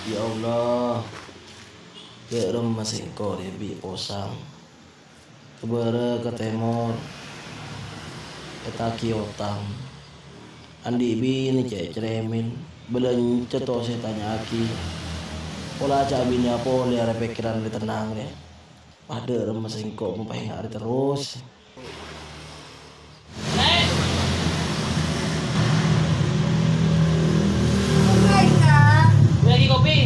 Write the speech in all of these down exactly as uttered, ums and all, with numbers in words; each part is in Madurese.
Ya Allah, dâ' remma sèngko' rè bi' posang. Ka bârâ' ka tèmor, ètagi otang. Andi' binè cè' cerèmèn, bâlânjhâ to sè ètanya'aghi. Pola ca' binèa polè arè pèkkèran rè tennang rè. Padâ remma sèngko' mon paènga' rè terros. Hai, Kak. Lagi kopi?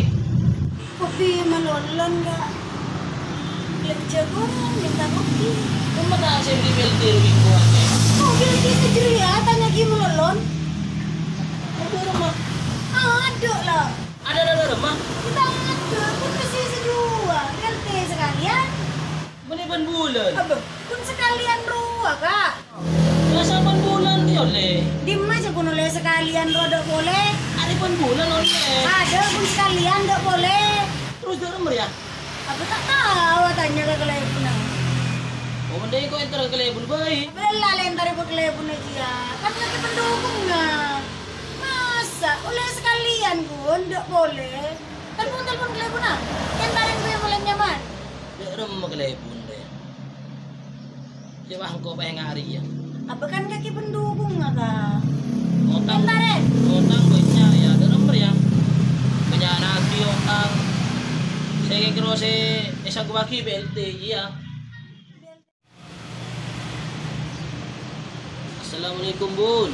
Kopi malolon, Kak. Bâlânjhâ korang, mènta kopi. Kemma ta' sè bâli P L T ro minggu ate? Oh, P L T sajârèya, tanya'aghi malolon. Adâ' remma? Adâ' la. Adâ' remma? Tadâ', pun kasih sejuwa, P L T sakalèyan. Bânnè bân bulân. Abbâ, pun sakalèyan rowa, Kak. Biasa bân bulân ghi' ollè. Dimma jâ' pun ollè sakalèyan rowa dâ' polè? Arè bân bulân ollè. Adâ', pun sakalèyan dâ' polè. Terros dâ' remma rèya? Abbâ ta' tao, atanya ka kalèbunna. Oh, mending ko' èntar ka kalèbun bhâi. Bella lè èntar ka kalèbunna jiyâ. Kan kakè pendukungnga. Masa' ollè sakalèyan, Bun, dâ' polè? Telpon-telpon kalèbunna. Èntarè bhâi polè nyaman. Dâ' remma kalèbun, Lè. Cè' bâ' engko' paènga' rèya. Abbâ kan kakè pendukungnga, Kak. Otang. Èntarè. Otang bânnya' rèya, dâ' remma rèya. Bânnya' naghi otang. Sè kèng kèro sè èsangghuwaghi P L T, iyâ. Assalamualaikum, Bun.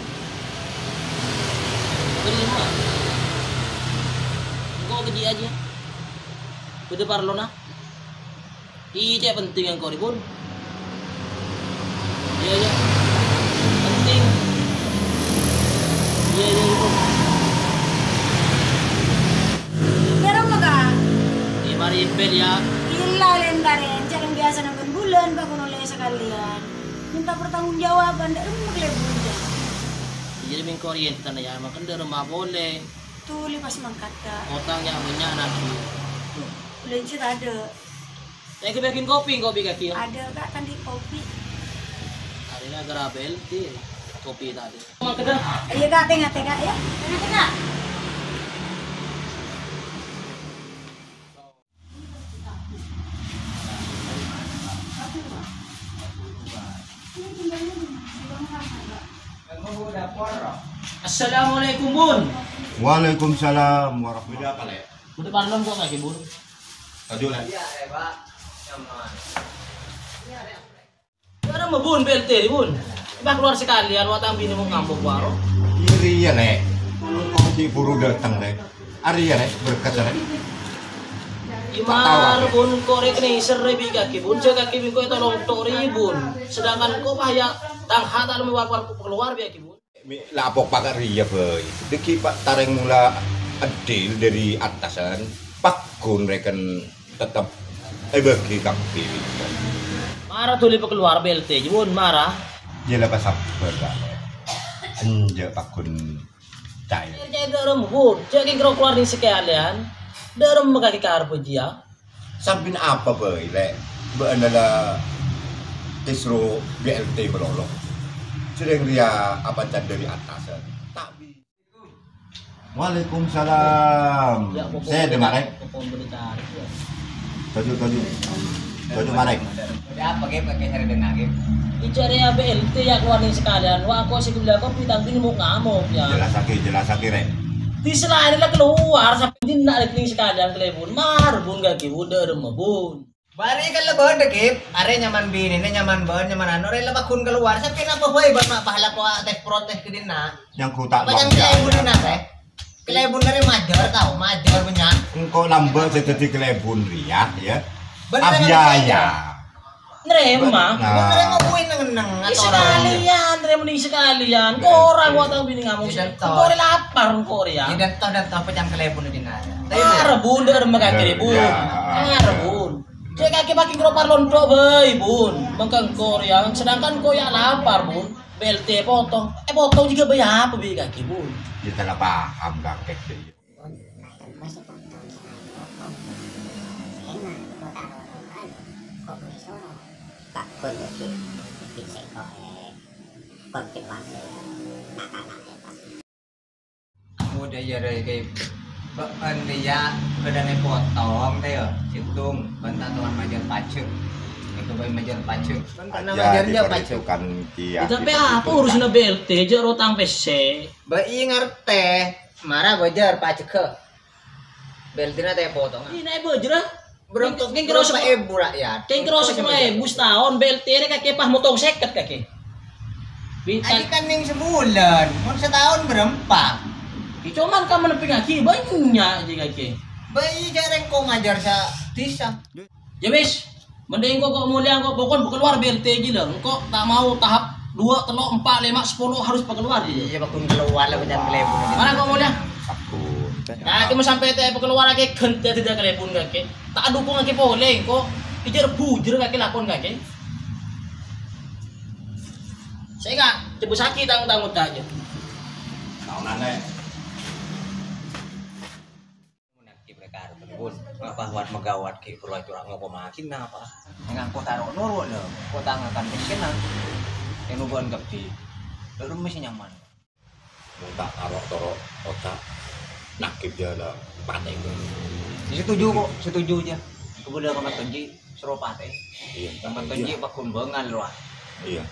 Bâdâ dimma? Engko' kèjhi' ajâ. Bâdâ parlona? Iyâ, cè' penting engko' rè, Bun. Iyâ, iyâ. Penting. Iyâ, iyâ, Bun. Bârâmma, Kak? È, marè èmpèl, yâ. Ella, lèntarèn. Cè' kan biyasana bân bulân, Kak, ghun ollè sakalèyan. Minta pertanggungjawaban, dâ' remma kalèbun, Kak. Iyâ, mèngko' rèya èntan, yâ. Mangkèn dâ' remma polè. Tolè pas mangkat, Kak. Otang yâ bânnya' naghi. Bâlânjhâ tadâ'. Èngghi bâgiyân kopi, kopi kakè, yâ? Adâ', Kak, tadâ' kopi. Arèya gara-gara P L T, kopi tadâ'. Iyâ, Kak, tè-ngatè, Kak, yâ. Tè-ngatè, Kak. Assalamualaikum, Bun. Waalaikumsalam warahmatullahi. Bâdâ apa, Lè'? Bâdâ parlo engko' kakè, Bun. Toju', Lè'. Iyâ, Pak. Nyaman. Dâ' remma, Bun, P L T, Bun. Pas kalowar sakalèyan, wa' tang binè mon ngamok, wa' ro. Iyâ, rèya, Lè'. Engko' ghi' buru dâteng, Lè'. Arèya, Lè', berkat, Lè'. Iyâ, mar, Bun, engko' rè kènèser rè bi' kakè, Bun. Jâ' kakè bi' engko' ètolong torè, Bun. Sedangkan engko' pas yâ tang ha' ta' lem war-war kalowar bi' kakè, Bun. Mi-, la apok pakè' rèya bhâi. Dhâggi' pa-, tarèng mola adil dâri attasan, pagghun rèken tettep èbâghi kabbhi. Mara dhuli pakalowar P L T, Bun, mara. Yâ la pasabbhâr, Kak. Enjâ' pagghun caè. Caè dâ' remma, Bun. Jâ' kèng kèro kalowar nèng sakalèyan. Dâ' remma kakè karebbhâ jiyâ. Sampèyan apa bhâi, Lè'? Bâ'na la èsoro P L T malolo. Jhâreng rèya apacan dâri attasan. Ta' bi-, Waalaikumsalam. Sè dâ' marè. Toju', toju'. Toju' marè. Ada apa, Kè? Pakai sare dengar, Kè? Ijâ rèya P L T yâ kalowar nèng sakalèyan. Wa' engko' sè ghulâ kopi tang binè mon ngamok, yâ. Jelasaghi, jelasaghi, Rè. Di selain la kalowar, sampèyan dinna' nèng sakalèyan kalèbun. Mar, Bun, kakè, Bun, dâ' remma, Bun. Bâri' kan la bâdâ, Kè. Arè nyaman binèna, nyaman bâ'na, nyaman anu, rè la pagghun kalowar. Sampèyan apa bhâi bân ma' pas la protes-protes ka dinna'? Nyangko ta' Apa yang bangga. Kalèbun dinna', rè? Kalèbun rè majâr tao, majâr bânnya'. Engko' lambâ' sè dhâddhi kalèbun rèya, yâ. Bân Abiaya. Narèma. Nah. Bân rè ngobuin neng-neng Ih, atoran. Sakalèyan, rè mending sakalèyan. Korang wa' tang binè ngamok. Engko' rè lapar, engko' rè, yâ. Yâ, dan toh, dan toh, pacan kalèbun dinna'. Mar, Bun, dâ' remma kakè, Bun. Yâ. Mar, Bun. Cè' kakè makin kèro parlo ontok bhâi, Bun. Mangkèn engko' rèya, sedangkan engko' yâ lapar, Bun. P L T potong. Eh, potong jiyâ bhâi apa bi' kakè, Bun? Yâ, salah paham kakè. Aku udah ya, Rè, kayak Bâ'en rèya bâdâna potong, tè, yâ. Sèttong, bân ta' towan majâr pajhâk. Èko bhâi majâr pajhâk. Bân pernah majâr jâ pajhâk. Kan kèya. Yâ, tapè apa urusanna B L T, jâ' rotang pèssè? Bâi ngartè, mara bâjâr pajhâk. B L T-na ta' èpotong. Ina bâjâr, ah. Berempat, kèng karo berempat èbu, rakyat. Kèng karo sepolo èbu sataon, B L T rè kakè pas motong sèket kakè. Bintang. Aji kan nèng sabulân, mon sataon berempat. Yâ, coma ka manepengngaghi, bânnya' jâ kakè. Bâi jâ' rèng ko' majâr sa dhisa. Yâ wis, mending ko', ko' molèya ko', pokon keluar B L T ghi la. Engko' ta' mau tahap dua, tello', empat, lèma', sepolo harus pakeluar ghi la. Iyâ, pokon keluar la, bâjâr kalèbun. Mara ko' molèya. Aku. Kakè mon sampè' ta' pakeluar kakè ghântè dhâddhi kalèbun kakè. Ta' adukung kakè polè, engko' ijâr bujâr kakè lakon kakè. Sènga', tebusaghi tang-, tanggung jawab. Taonanè. Monarki perkara pun, ngapa kuat megawat ki perlu curang ngokomaghi napa? Ngangko taro noro' lho, kota ngakan miskin nang. Yang nubuan kabbhi. Lho, rumah sih nyaman. Mun ta' taro toro' oca', nakib jâ la patè. Setuju kok, setuju jâ. Kemudian Mat Tonji, soro patè. Iyâ, Mat Tonji, iya. Pakumbangan lho, ah. Iyâ.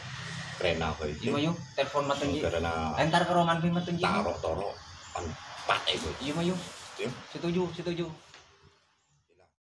Keren apa itu? Iyâ, mayu, telepon Mat Tonji. Karena entar ke roman Mat Tonji. Taro toro', kan patè, Bos. Iyâ, mayu. Iyâ. Setuju, setuju.